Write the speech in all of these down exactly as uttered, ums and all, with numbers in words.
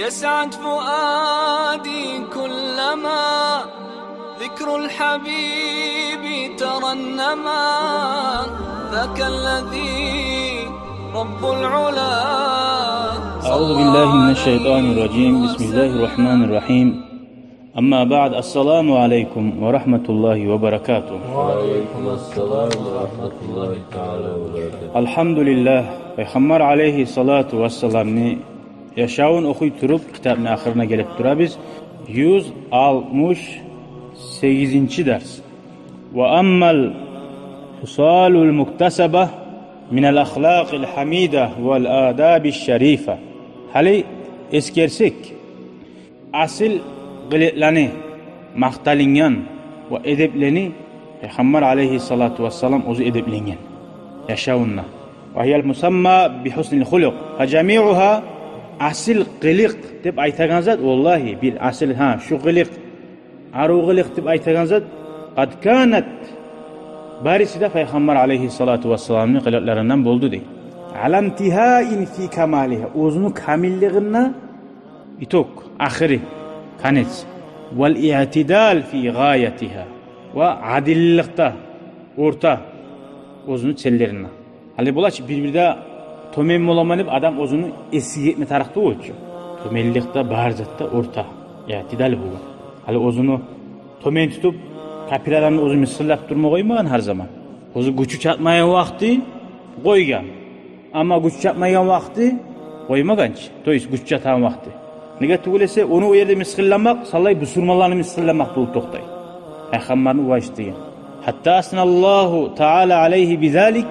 يسعد فؤادي كلما ذكر الحبيب ترنما، ذاك الذي رب العلا. أعوذ بالله من الشيطان الرجيم. بسم الله الرحمن الرحيم. أما بعد، السلام عليكم ورحمة الله وبركاته. وعليكم السلام ورحمة الله تعالى وبركاته. Алгьамдулиллагь, Пайхаммар алайгьиссалату вассаламны яшавун охуй туруп, китапны ахырына гелип турабыз. Юз алтмыш сегизинчи дарс. وأما الخصال المكتسبة من الأخلاق الحميدة والآداب الشريفة. Гьали эсгерсек, асил къылыкъланы, макъталынгъан ва эдеплени Пайхаммар алайгьиссалату вассалам оьзю эдепленген яшавунда. وهي المسمى بحسن الخلق، فجميعها. Асил къылыкъ деп айтагъан зат, валлагьи, бир асил, гьа, шу къылыкъ, арив къылыкъ деп айтагъан зат, قد كانت, бариси де Пайхаммар алайгьиссалату вассаламны къылыкъларындан болду дей. على انتهاء في كمالها, оьзюню камиллигинде итог, ахыры, конец. والاعتدال في غايتها, ва адилликде, орта, оьзюню целлеринде. Гьали бола чы, бир-бирде тёмен боламан деп адам оьзюню эсиге этме тарыкъ тюгюл чю. Тёменликде, бар затда орта, я, тидали болгъан. Гьали оьзюню тёмен тутуп, капир адамны оьзю мысгъыллап турма къоймагъан гьар заман. Оьзю гючю чатмайгъан вакъти къойгъан. Амма гюч чатмайгъан вакъти къоймагъан чы. То есть гюч чатагъан вакъти. Неге тюгюл эсе, ону о ерде мысгъылламакъ, савлай бусурманланы мысгъылламакъ болуп токътай. Пайхаммарны уважать этеген. حتى أثنى الله تعالى عليه بذلك.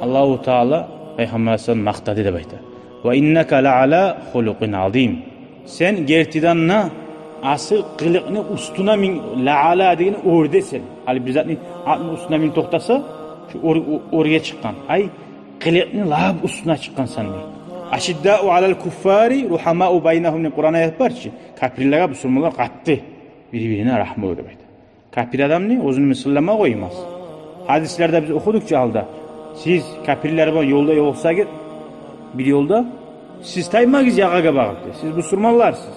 Аллагьу Таала Пайхаммар алайгьиссаламны макътады деп айта. وإنك لعلى خلق عظيم. Сен гертиден де асил къылыкъны уьстюне минг, лаъала дегени оьрде сен. Гьали бир затны атны уьстюне минг токътаса, шу оьр-, оь-, оьрге чыкъгъан. Ай, къылыкъны лап уьстюне чыкъгъансан дей. أشداء على الكفار رحماء بينهم деп Къуран аят бар чы. Капирлеге бусурманлар къатты, бир-бирине рагьмулу деп айта. Капир адамны оьзюню мысгъыллама къоймас. Гьадислерде биз охудукъ чу алда. Сиз капирлер булан ёлда ёлукъсагъыз, бир ёлда, сиз таймагъыз ягъагъа багъып дей. Сиз бусурманларсыз.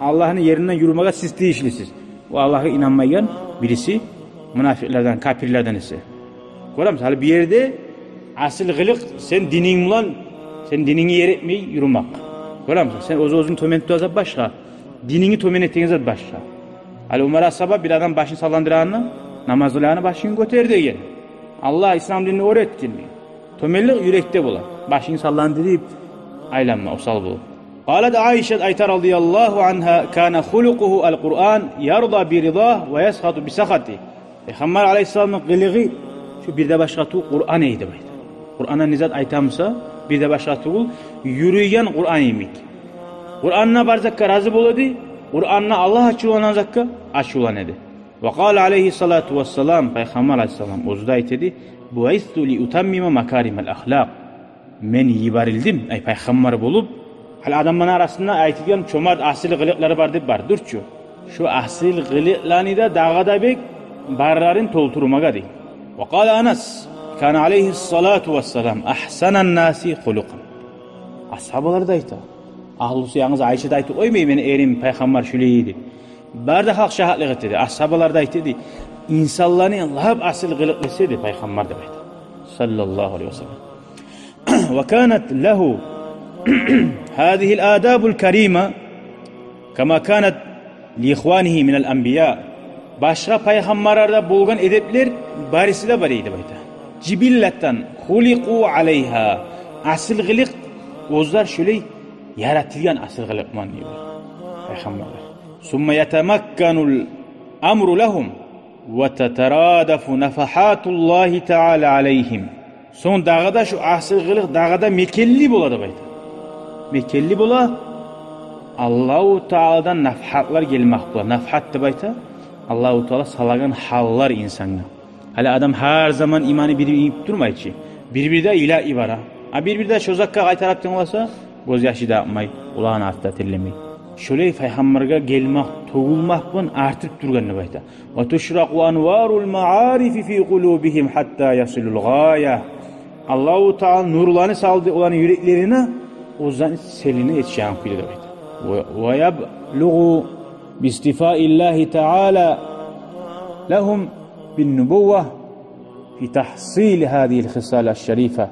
Аллагьны еринден юрюмеге сиз тийишлисиз. О Аллагьгъа инанмайгъан бириси мунафикълерден, капирлерден эсе. Гёремисиз, гьали бу ерде асил къылыкъ сен дининг булан, сен динингни ер этмей юрюмек. Гёремисиз, сен оьз-оьзюнгню тёмен тутагъан зат башгъа, динингни тёмен этеген зат башгъа. Гьали Умар асгьаба бир адам башын салландырагъанда, намаз къылагъанда башынгны гётер деген. Аллагь ислам динни оьр этгин деген. Тёменлик юрекде бола. Башынгны салландырып айланма, осал болуп. قالت عائشة, айта, رضي الله عنها: كان خلقه القرآن يرضى برضاه ويسخط بسخطه. Пайхаммар алайгьиссаламны къылыгъы шу, бир де башгъа тюгюл, Къуран эди деп айта. Къурандан не зат айта буса, бир де башгъа тюгюл, юрюйген Къуран йимик. Къуранда бар затгъа рази бола эди, Къуранда Аллагь ачувланагъан затгъа ачувлана эди. وقال عليه الصلاة والسلام, Пайхаммар алайгьиссалам оьзю де айта эди: بعثت لأتمم مكارم الأخلاق. Мен йиберилдим, ай, пайхаммар болуп. Гьали адамланы арасында айтылгъан чомарт, асил къылыкълары бар деп бардыр чу. Шу асил къылыкъланы да дагъы да бек барларын толтурмагъа дей. وقال أنس: كان عليه الصلاة والسلام أحسن الناس خلقا. Асгьабалар да айта. Агьлюсю янгыз Айша да айтып къоймай: мени эрим пайхаммар шулай эди. Бары да халкъ шагьатлыкъ эте эди. Асгьабалар да айта эди: инсанланы лап асил къылыкълысы эди пайхаммар деп айта. صلى الله عليه وسلم. وكانت له هذه الآداب الكريمة كما كانت لإخوانه من الأنبياء. Башгъа пайхаммарларда болгъан эдеплер бариси де бар эди деп айта. جبلة خلقوا عليها. Асил къылыкъ, оьзлер шулай яратылгъан асил къылыкъ булан дей пайхаммарлар. ثم يتمكن الأمر لهم وتترادف نفحات الله تعالى عليهم. Сонг дагъы да шу асил къылыкъ дагъы да мекенли бола деп айта. Мекенли бола. Аллагьу Тааладан нафгьатлар гелмек бола. Нафгьат деп айта Аллагьу Таала салагъан гьаллар инсангъа. Гьали адам гьар заман иманы бир-бир ийип турмай чы. Бир-бирде йылап йибере. А бир-бирде шо затгъа къайтарып тынгласа, гёз яшы да акъмай, къулагъыны арты да терлемей. Шолай пайхаммаргъа гелмек, тёгюлмек булан артып тургъан деп айта. وتشرق أنوار المعارف في قلوبهم حتى يصلوا الغاية. Аллагьу Таала нурланы салды оланы юреклерине, оьзлени целине етишеген кюйде деп айта. ويبلغ باصطفاء الله تعالى لهم بالنبوة في تحصيل هذه الخصال الشريفة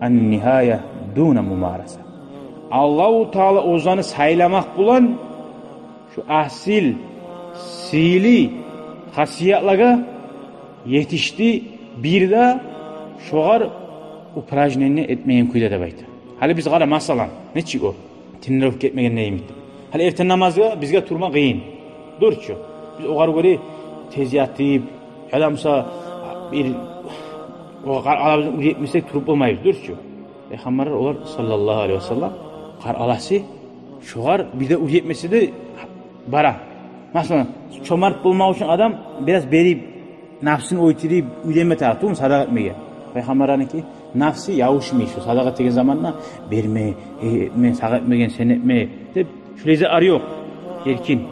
النهاية دون ممارسة. Аллагьу Таала оьзлени сайламакъ булан шу асил, сыйлы хасиятлагъа етишди, бир де шогъар упражнение этмеген кюйде деп айта. Гьали биз къара, масала, нечик о тренировка этмегенде йимик. Гьали эртен намазгъа бизге турма къыйын. Дюр чю. Биз огъар гёре тез ятып, яда буса бир о къар алабызны уьйретмесек туруп болмайбыз, дюр чю. Пайхаммарлар олар, саллаллагьу алайгьи ва саллам, къар аласы, шогъар бир де уьйретмесе де бара. Масала, чомарт болмакъ учун адам бираз берип, нафсын оьлтюрюп уьйренме тарыкъ тюгюлмю садагъа этмеге. Пайхаммарланыки нафсы ябушмай шу садагъа этеген заманда, берме, э, этме, сагъа этмеген, сен этме деп, шулай зат ёкъ. Эркин.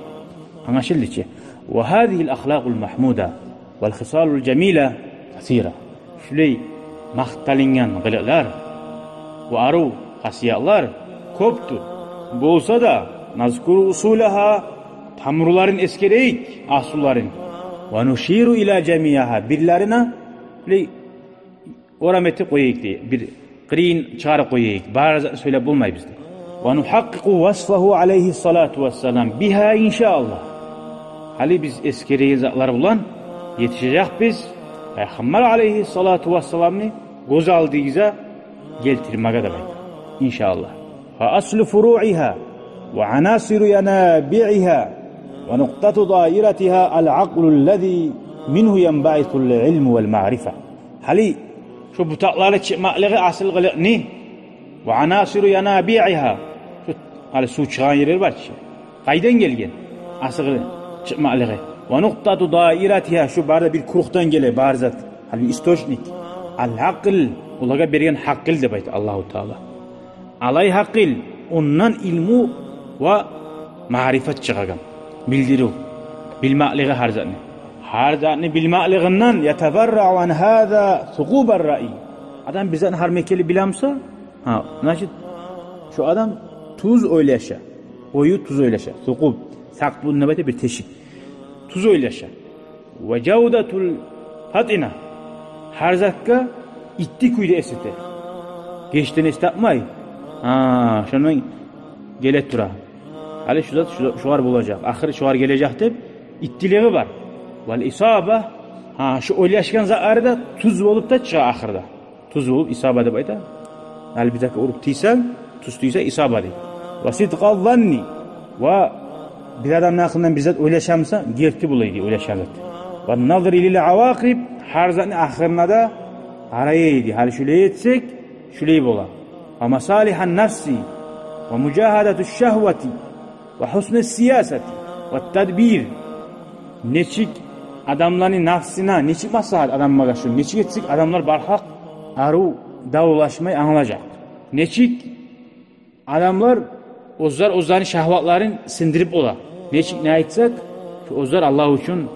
Англашылды чы. وهذه الأخلاق المحمودة والخصال الجميلة كثيرة. Шулай макъталынгъан къылыкълар ва арив хасиятлар кёпдюр. Болса да, نذكر أصولها, тамурларын эсгерейик, аслуларын. ونشير إلى جميعها, бирлерине шулай орам этип къояйыкъ дей, бир къырыйын чыгъарып къояйыкъ, бары затны сёйлеп болмайбыз дей. ونحقق وصفه عليه الصلاة والسلام بها إن شاء الله. Гьали биз эсгереген затлар булан етишежекбиз Пайхаммар алайгьиссалату вассаламны гёз алдыгъызгъа гелтирмеге деп айта. Иншааллагь. فأصل فروعها وعناصر ينابيعها ونقطة دائرتها العقل الذي منه ينبعث العلم والمعرفة. Гьали шу бутакълары чыкъмакълыгъы асил къылыкъны, وعناصر ينابيعها, шу гьали сув чыгъагъан ерлер бар чы. Къайдан гелген асил къылыкъ чыкъмакълыгъы? ونقطة دائرتها, шу бары да бир кругдан геле бары зат. Гьали источник. العقل, олагъа берген гьакъыл деп айта Аллагьу Таала. Алай гьакъыл, ондан илму ва маърифат чыгъагъан. Билдирив, билмакълыгъы гьар затны. Гьар затны билмакълыгъындан يتفرع عن هذا ثقوب الرأي. Адам бир затны гьар мекенли биле буса, гьа, значит, шу адам тюз ойлаша. Ою тюз ойлаша. Сукъуб, сакъбун деп айта бир тешик. Тюз ойлаша. وجودة الفطنة. Гьар затгъа итти кюйде эс эте. Гечден эс тапмай. Гьа, шондан геле тура. Гьали шу зат, шу зат, шугъар болажакъ. Ахыры шугъар гележек деп иттилиги бар. والإصابة. Гьа, шу ойлашгъан затлары да тюз болуп да чыгъа ахырда. Тюз болуп, исаба деп айта. Гьали бир затгъа уруп тийсенг, тюз тийсе, исаба дей. وصدق الظن. Ва бир адамны гьакъындан бир зат ойлаша буса, герти бола дей ойлашгъан зат. والنظر للعواقب, гьар затны ахырына да къарай дей. Гьали шулай этсек, шулай бола. ومصالح النفس ومجاهدة الشهوة وحسن السياسة والتدبير. Нечик адамланы нафсына, нечик маслагьат адамлагъа шу, нечик этсек адамлар бархакъ арив давлашмай англажакъ. Нечик адамлар оьзлер оьзлени шагьватларын сындырып бола. Нечик не айтсакъ, шу оьзлер Аллагь учун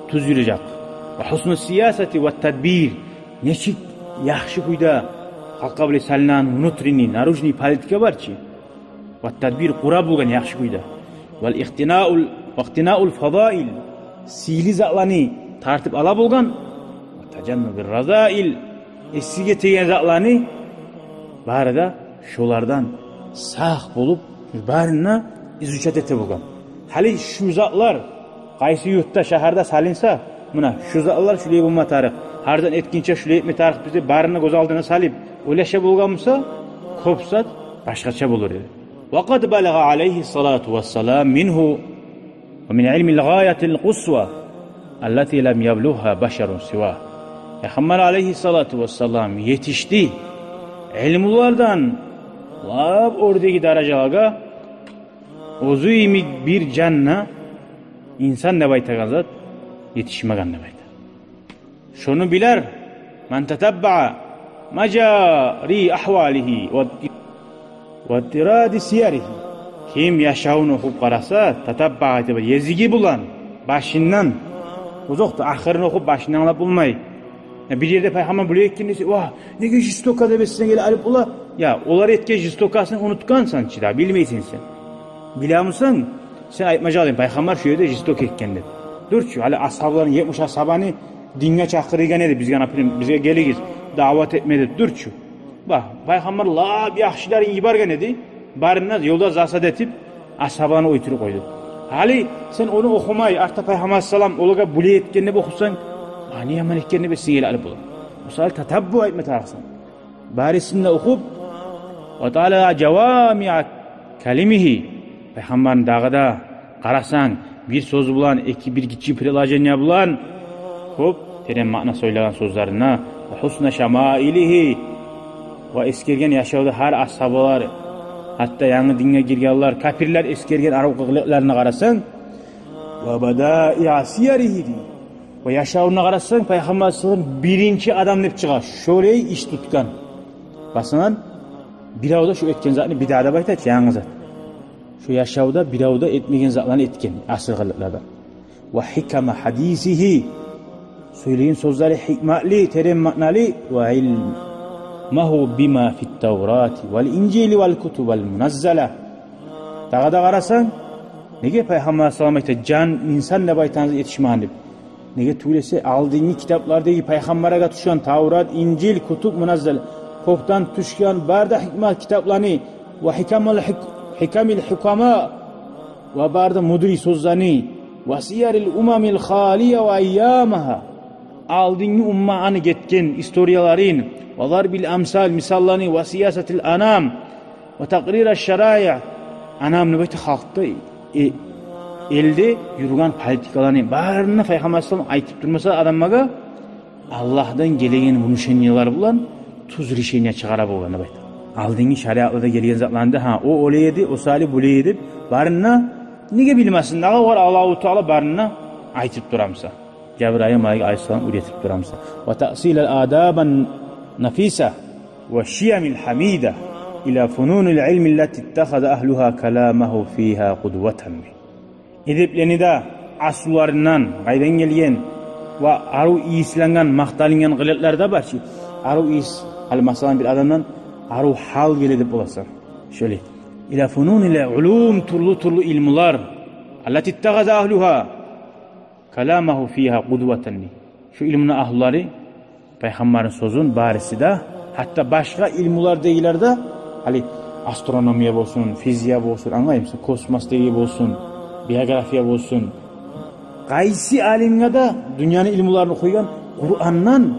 тюз юрюжек. وحسن السياسة والتدبير. Нечик яхшы кюйде халкъгъа биле салынагъан внутренний, наружный политика бар чы. والتدبير, къурап болгъан яхшы кюйде. والاقتناء ال-, واقتناء الفضائل, сыйлы затланы тартып ала болгъан. وتجنب الرذائل, эсиге тийген затланы бары да шолардан сакъ болуп, барын да изучать эте болгъан. Гьали шу затлар къайсы юртда, шагьарда салынса, муна шу затлар шулай болма тарыкъ, гьар зат этгинче шулай этме тарыкъ, биз де барын да гёз алдына салып ойлаша болгъан буса, кёп зат башгъача болур эди. وقد بلغ عليه الصلاة والسلام منه ومن علم الغاية القصوى التي لم يبلغها بشر سواه. Пайхаммар алайгьиссалату вассалам етишди илмулардан лап оьрдеги даражалагъа, оьзю йимик бир жан да, инсан деп айтагъан зат, етишмеген деп айта. Шону билер, من تتبع مجاري أحواله و-، وتراد سيره. Ким яшавун охуп къараса, تتبع айтып, езиги булан, башындан, озокъда, ахырын охуп, башындан англап болмай. Я бир ерде пайхаммар булай этген десе, ва, неге жестоко деп эсинге геле алып бола. Я, олар этген жестокосын унутгъансан чы да, билмейсен сен. Билемисен, сен айтмажакъ эдинг, пайхаммар шо ерде жесток этген деп. Дюр чю, гьали асгьабаланы, етмиш асгьабаны динге чакъыргъан эди, бизге, например, бизге гелигиз, даъват этме деп, дюр чю. Бакъ, пайхаммар лап яхшыларын йиберген эди, барын да ёлда засада этип, асгьабаланы оьлтюрюп къойду. Гьали сен ону охумай, артда пайхаммар салам олагъа булай этген деп охусанг, а, не яман этген деп эсинге геле алып бола. Мисал, татаббу этме тарыкъсан. Барысын да охуп, ва тала жавамиъа калимигьи, пайхаммарны дагъы да къарасанг, бир сёз булан, эки, бир гиччи предложение булан кёп терен маъна сёйлеген сёзлерине, ва гьусна шамаилигьи, ва эсгерген яшавда гьар асгьабалар, гьатта янгы динге гиргенлер, капирлер эсгерген арив къылыкъларына къарасанг, ва бадаиъа сияригьи, ва яшавуна къарасанг, пайхаммар салам биринчи адам деп чыгъа шолай иш тутгъан. Басынан бирев де шо этген затны бидаа деп айта чы, янгы зат. Шо яшавда бирев де этмеген затланы этген, асил къылыкълардан. Ва гьикама гьадисигьи, сёйлеген сёзлери гьикматлы, терен маъналы, ва илмугьу бима фит Таврати вал Инжили вал кутубил муназзала. Дагъы да къарасанг, неге пайхаммар салам айта, жан инсан деп айтагъан зат етишмеген деп? Неге тюгюл эсе, алдынгы китаплардагъы пайхаммаргъа тюшген Таврат, Инжил, кутуб муназзал, кёкден тюшген бары да гьикмат китапланы, ва гьикамал гьик-, гьикамил гьукама, ва бары да мудри сёзлени, ва сиярил умамил халия ва айямагьа, алдынгы умманы гетген историяларын, ва зарбил амсал, мисалланы, ва сиясатил анам, ва такърира шараиъ, анам деп айта халкъда, э, элде юрюген политикаланы барын да пайхаммар салам айтып турмаса адамлагъа, Аллагьдан гелеген внушениялар булан тюз решение чыгъара болгъан деп айта. Алдынгы шариатларда гелген затланы да, гьа, о олай эди, о сали булай эди деп, барын да неге билмесин, дагъы бар Аллагьу Таала барын да айтып турамса. Жабрайыл малайик алайгьиссалам уьйретип турамса. Ва таъсилал адабан нафиса ва шиямил гьамида ила фунунил илми ллати иттахаза агьлугьа каламагьу фигьа къудватан. Эдеплени де аслуларындан, къайдан гелген ва арив ийисленген, макъталынгъан къылыкълар да бар чы. Арив ийис, гьали масала, бир адамдан арив гьал геле деп боласан. Шолай. Ила фунунил улум, тюрлю-тюрлю илмулар. Аллати иттахаза агьлугьа каламагьу фигьа къудватан. Шу илмуну агьлулары пайхаммарны сёзюн барысы да, гьатта башгъа илмулардагъылар да, гьали астрономия болсун, физия болсун, англаймысан, космосдагъы болсун, биография болсун, къайсы алимге де дюньяны илмуларын охуйгъан, Къурандан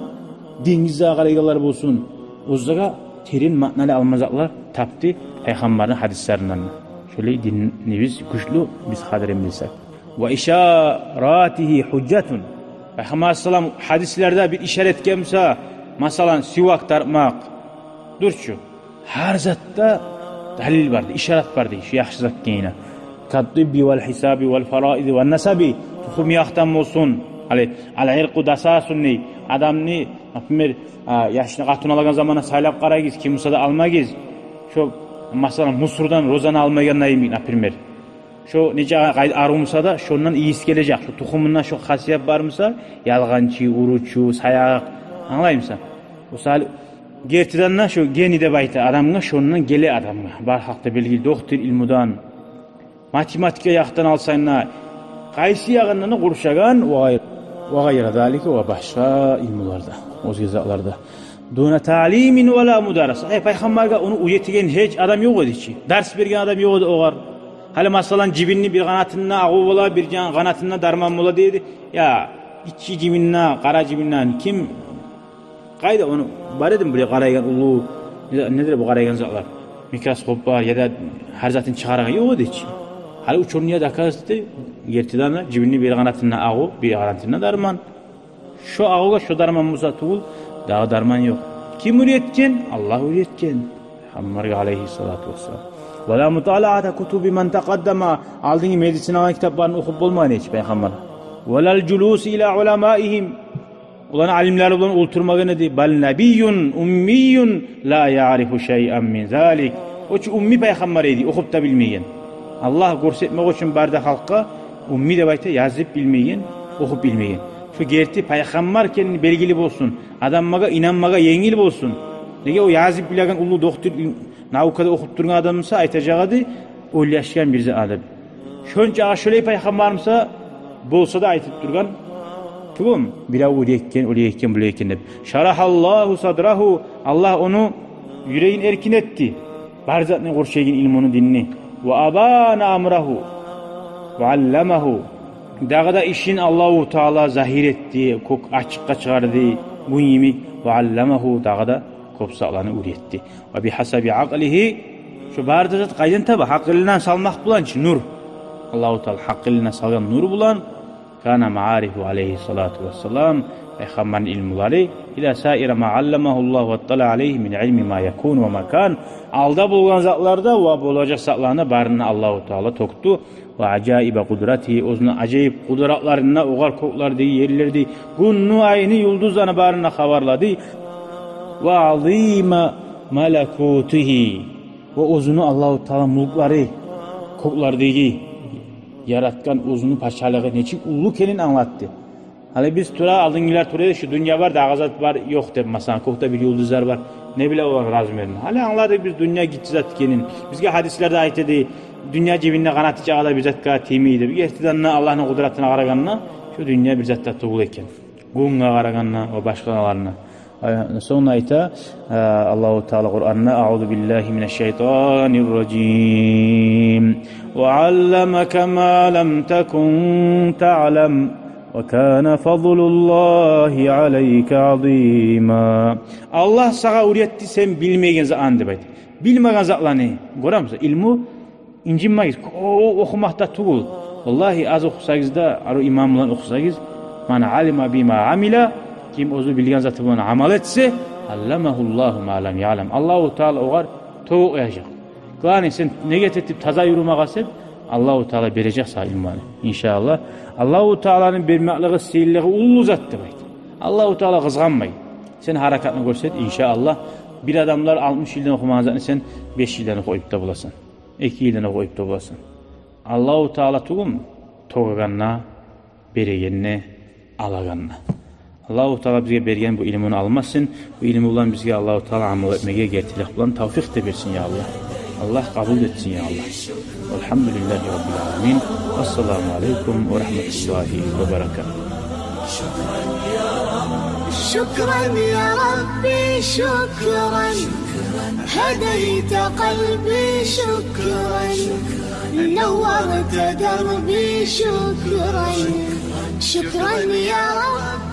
дингизге къарайгъанлар болсун, оьзлеге терен маъналы алма затлар тапды пайхаммарны гьадислеринден. Шолай динибиз гючлю, биз къадрин билсек. Ва ишаратигьи гьужжатун. Пайхаммар алайгьиссалам гьадислерде бир ишара этген буса, масала, сивак тартмакъ, дюр чю, гьар затда далил бар, ишарат бар дей, шу яхшы зат экенине. Кат-тибби вал гьисаби вал фараизи ван насаби. Тухум якъдан болсун, гьали, ал-иркъу дасасун дей. Адамны, например, а, яшны къатын алагъан заманда сайлап къарагъыз, ким буса да алмагъыз. Шо, масала, мусурдан розаны алмайгъанда йимик, например. Шо нече къай-, арив буса да, шондан ийис гележек. Шо тухумунда шо хасият бар буса, ялгъанчы, уручу, саякъ. Англаймысан? Мисал, гертиден де шо гений деп айта адамгъа, шондан геле адамгъа. Бар халкъда белгили, доктор илмудан, математика якъдан алсанг да, къайсы ягъындан да къуршагъан, ва гъайр-, ва гъайра залика, ва башгъа илмуларда, оьзге затларда. Дуна таълимин ва ла мудараса. Э, пайхаммаргъа ону уьйретген гьеч адам ёкъ эди чи. Дарс берген адам ёкъ эди огъар. Гьали, масала, жибинни бир къанатында агъу бола, бир жан къанатында дарман бола дейди. Я, ичи жибинде, къара жибинде ким, къайда ону бар эдими булай къарайгъан уллу, не, недир бу къарайгъан затлар? Микроскоп бар, яда гьар затын чыгъаргъан ёкъ эди чи. Гьали учёныйлар доказать эте, гертиден де жибинни бир къанатында агъу, бир къанатында дарман. Шо агъугъа шо дарман буса тюгюл, дагъы дарман ёкъ. Ким уьйретген? Аллагь уьйретген пайхаммаргъа алайгьиссалату вассалам. Ва ла муталаата кутуби ман такъаддама. Алдынгы медицинагъа китапларын охуп болмагъан эди чи пайхаммар. Ва лал жулуси ила уламаигьим. Оланы алимлери булан олтурмагъан эди. Бал набийюн уммийюн ла яърифу шайъан мин залик. О чу умми пайхаммар эди, охуп да билмеген. Аллагь гёрсетмек учун бары да халкъгъа, умми деп айта, язып билмеген, охуп билмеген. Шо герти пайхаммар экени белгили болсун, адамлагъа инанмагъа енгил болсун. Неге, о язып билеген уллу доктор, ил-, наукада охуп тургъан адам буса, айтажакъ эди, ойлашгъан бир зат деп. Шончакъы шолай пайхаммарыбызгъа болса да айтып тургъан тюгюлмю, бирев оьле экен, оьле экен, булай экен деп. Шарагьаллагьу садрагьу, Аллагь ону юрегин эркин этди. Бар затны къуршайгъан илмуну, динни. Ва абана амрагьу ва алламагьу. Дагъы да ишин Аллагьу Таала загьир этди, кёк ачыкъгъа чыгъарды, гюн йимик. Ва алламагьу, дагъы да кёп затланы уьйретди. Ва бигьасаби акълигьи, шо бары да зат къайдан таба? Гьакъылына салмакъ булан чы нур. Аллагьу Таала гьакъылына салгъан нур булан. Кана маарифу алайгьи салату вассалам, пайхаммарны илмулары, ила саири ма алламагьуллагьу ва аттала алайгьи мин илми ма якуну ва ма кан. Алда болгъан затларда ва болажакъ затланы барын Аллагьу Таала тёкдю. Ва ажаиба къудратигьи, оьзюню ажайып къудратларын, огъар кёклердеги, ерлердеги, гюнню, айны, юлдузланы барын хабарлады. Ва азима малакутигьи, ва оьзюню, Аллагьу Таала, мюлклери, кёклердеги яратгъан оьзюню пачалыгъы нечик уллу экенин англатды. Гьали биз тура, алдынгъылар тура эди, шу дюнья бар, дагъы зат бар, ёкъ деп, масала, кёкде бир юлдузлар бар, не биле оланы размерин. Гьали англадыкъ биз дюнья гиччи зат экенин. Бизге гьадислерде айта эди, дюнья жибинде къанаты чакъы да бир затгъа тиймей деп. Гертиден де, Аллагьны къудратына къарагъанда, шу дюнья бир зат да тюгюл экен. Гюнге къарагъанда ва башгъаларына. Э, сонг айта, э, Аллагьу Таала Къуранда: «Аузу биллагьи минаш шайтанир ражим. Ва алламака ма лам такун таълам. Ва кана фадлуллагьи алайка азима». Аллагь сагъа уьйретди сен билмеген затланы, деп айта. Билмеген затланы. Гёремисиз, илму инжинмегиз, о, охумакъда тюгюл. Валлагьи, аз охусагъыз да, арив иман булан охусагъыз, «Ман алима бима амила», ким оьзю билген заты булан амал этсе, «алламагьуллагьу ма лам яълам». Аллагьу Таала огъар тёгюп къояжакъ. Главный, сен ният этип таза юрюме къаст эт, Аллагьу Таала бережек сагъа илмуну. Иншааллагь. Аллагьу Тааланы бермеклиги, сыйлылыгъы уллу зат, деп айта. Аллагьу Таала къызгъанмай. Сен гьаракатны гёрсет, иншааллагь. Бир адамлар алтмыш йылдан охумагъан затны сен беш йылдан охуп да боласан. Эки йылдан охуп да боласан. Аллагьу Таала тюгюлмю тёгегенде, берегенде, алагъанда? Аллагьу Таала бизге берген бу илмуну алмасын. Бу илму булан бизге Аллагьу Таала амал этмеге гертилик булан тавфикъ де берсин, я Аллагь. Аллагь къабул этсин, я Аллагь. Валгьамдулиллагьи раббил аламин. Ассаламу алайкум ва рагьматуллагьи ва баракатугь. شكرا يا ربي، شكرا. هديت قلبي، شكرا. نورت دربي، شكرا. شكرا يا رب.